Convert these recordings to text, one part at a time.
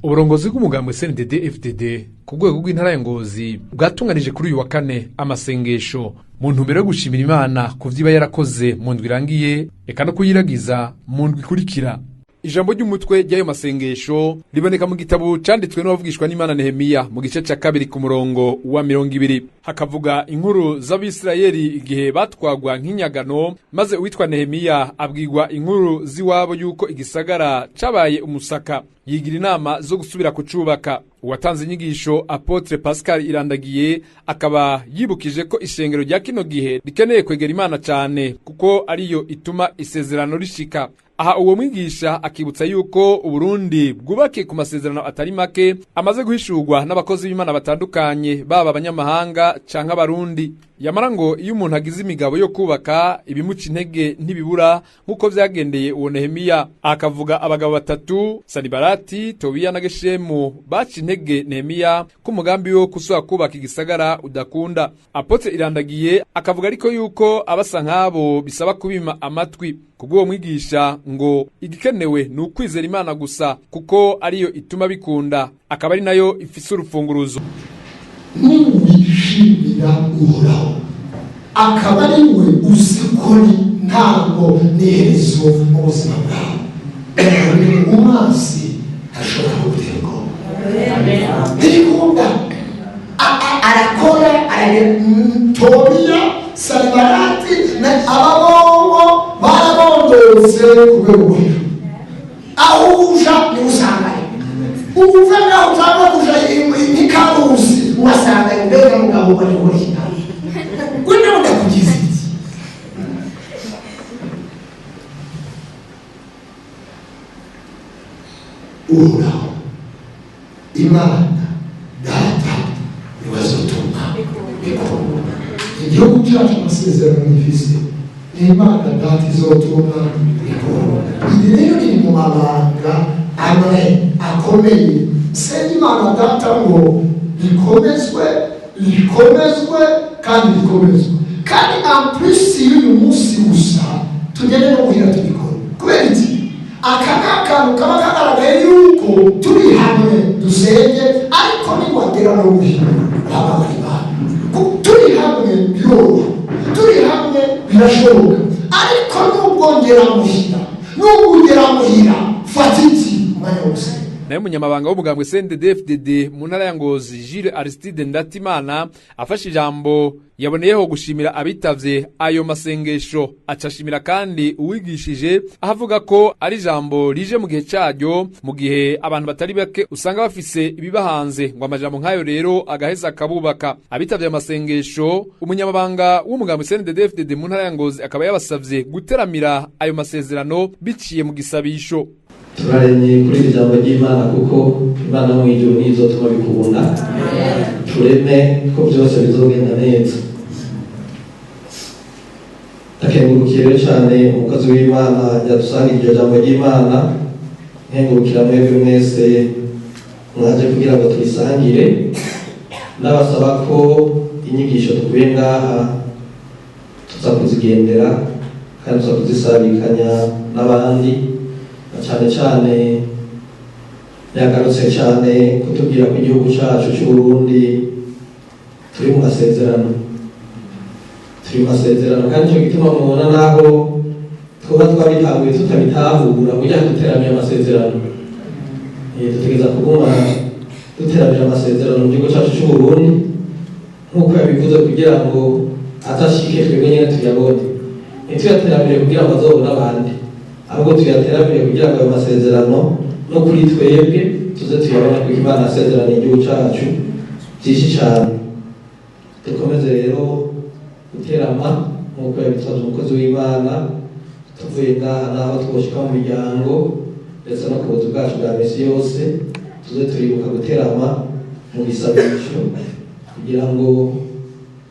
Uburongozi bw'umugambwe CNDD FDD ku rwego rw'intara ya Ngozi bwatunganije kuri uyu wa kane amasengesho mu ntumbero yo gushimira Imana ku vyo iba yarakoze mu ndwi irangiye, eka no kuyiragiza mu ndwi ikurikira. Ijambo ry'umutwe ry'ayo masengesho riboneka mu gitabo canditswe n'uwavugishwa n'Imana Nehemiya mu gice ca kabiri ku murongo wa 20, hakavuga inkuru z'Abisirayeli igihe batwagwa nk'inyagano, maze uwitwa Nehemiya abwirwa inkuru z'iwabo yuko igisagara cabaye umusaka, yigira inama zo gusubira kucubaka. Uwatanze inyigisho Apotre Pascal Irandagiye akaba yibukije ko ishengero rya kino gihe rikeneye kwegera Imana cane, kuko ariyo ituma isezerano rishika. Aha uwo mwigisha akibutsa yuko Uburundi bwubakiye ku masezerano atari make amaze guhishurwa n'abakozi b'Imana batandukanye, baba abanyamahanga canke abarundi. Yamara ngo iyo umuntu agize imigabo yo kubaka, ibimuca intege ntibibura, nk'uko vyagendeye uwo Nehemiya. Akavuga abagabo batatu, Sanibalati, Tobiya na Geshemu, baca intege Nehemiya ko umugambi wo gusubira kubaka igisagara udakunda. Apotre Irandagiye akavuga ariko yuko abasa nk'abo bisaba kubima amatwi. Kubw'uwo mwigisha ngo igikenewe ni ukwizera Imana gusa, kuko ariyo ituma bikunda, akaba ari nayo ifise urufunguruzo. Niwishimira Uhoraho, akaba ari we uzi ko ntabwo n'iherezo mu buzima bwawe, umwansi ashobora kugutera ubwoba. Ntibikunda, arakora aragera. Tobiya, Sanibalati, ababongo barabondotse ku rwego rwo hejuru. Aho uja niho usangayo, uva ngaho utangwa kuja nk'ikarusi ugasanga mbega mugabo wari gukora iki nawe we nawe ndakugize iki? Uhoraho Imana Data niwe azotuma bikunda. Igihugu cyacu amasezerano gifise ni Imana Data izotuma bikunda. Ibi rero biri mu mabanga amwe akomeye. Senga Imana Data ngo rikomezwe, rikomezwe kandi rikomezwe, kandi en plus y'uyu munsi gusa tugende no guhira tubikora. Kubera iki? Aka ni akantu kaba kagaragaye yuko turi hamwe dusenge, ariko niwagera no guhira uhamagara Imana. Turi hamwe biroroha, turi hamwe birashoboka, ariko nubwo ngera muhira, nubwo ugera muhira, fata iki umwanya wo gusenga. Nayo umunyamabanga w'umugambwe CNDD-FDD mu ntara ya Ngozi, Jules Aristide Ndatimana, afashe ijambo yaboneyeho gushimira abitavye ayo masengesho, acashimira kandi uwigishije, aho avuga ko ari ijambo rije mu gihe caryo, mu gihe abantu batari bake usanga bafise ibibahanze, ngo amajambo nk'ayo rero agaheza akabubaka. Abitavye ayo masengesho, umunyamabanga w'umugambwe CNDD-FDD mu ntara ya Ngozi akaba yabasavye guteramira ayo masezerano biciye mu gisabisho. Turaremye kuri iri jambo ry'Imana, kuko Imana mu ijuru niyo izotuma bikunda. Tureme ko byose bizogenda neza. Ndakengurukiye rero cyane umukozi w'Imana yadusangije iryo jambo ry'Imana, nkengurukira mwebwe mwese mwaje kugira ngo turisangire. Ndabasaba ko inyigisho dukuye ngaha tuza kuzigendera kandi tuza kuzisabikanya n'abandi, na cyane cyane yagarutse cyane kutubwira ko igihugu cyacu cy'u Burundi turi mu masezerano, turi mu masezerano, kandi icyo gituma mubona naho tuba twabitanguye tutabitahura, burya duteramiye amasezerano. Dutegereza kuguma duteramira amasezerano mu gihugu cyacu cy'u Burundi nk'uko yabivuze, kugira ngo azashike twebwe nyine tuyabone. Ntituyateramire kugira ngo azobone abandi, ahubwo tuyateramire kugira ngo ayo masezerano no kuri twebwe tuze tuyabone, kuko Imana yasezeraniye igihugu cyacu byinshi cyane. Dukomeze rero guterama nk'uko yabitoje umukozi w'Imana. Tuvuye ngaha n'aho twoshika mu miryango ndetse no ku buzi bwacu bwa misi yose, tuze turibuka guterama mu gisabisho kugira ngo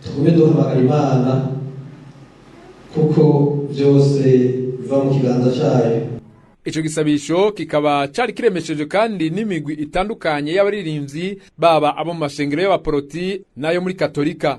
tugume duhamagara Imana, kuko byose biva mu kiganza cyayo. Ico gisabisho kikaba cari kiremesheje kandi n'imigwi itandukanye y'abaririmbyi, baba abo mu mashengero y'abaporoti n'ayo muri Katolika.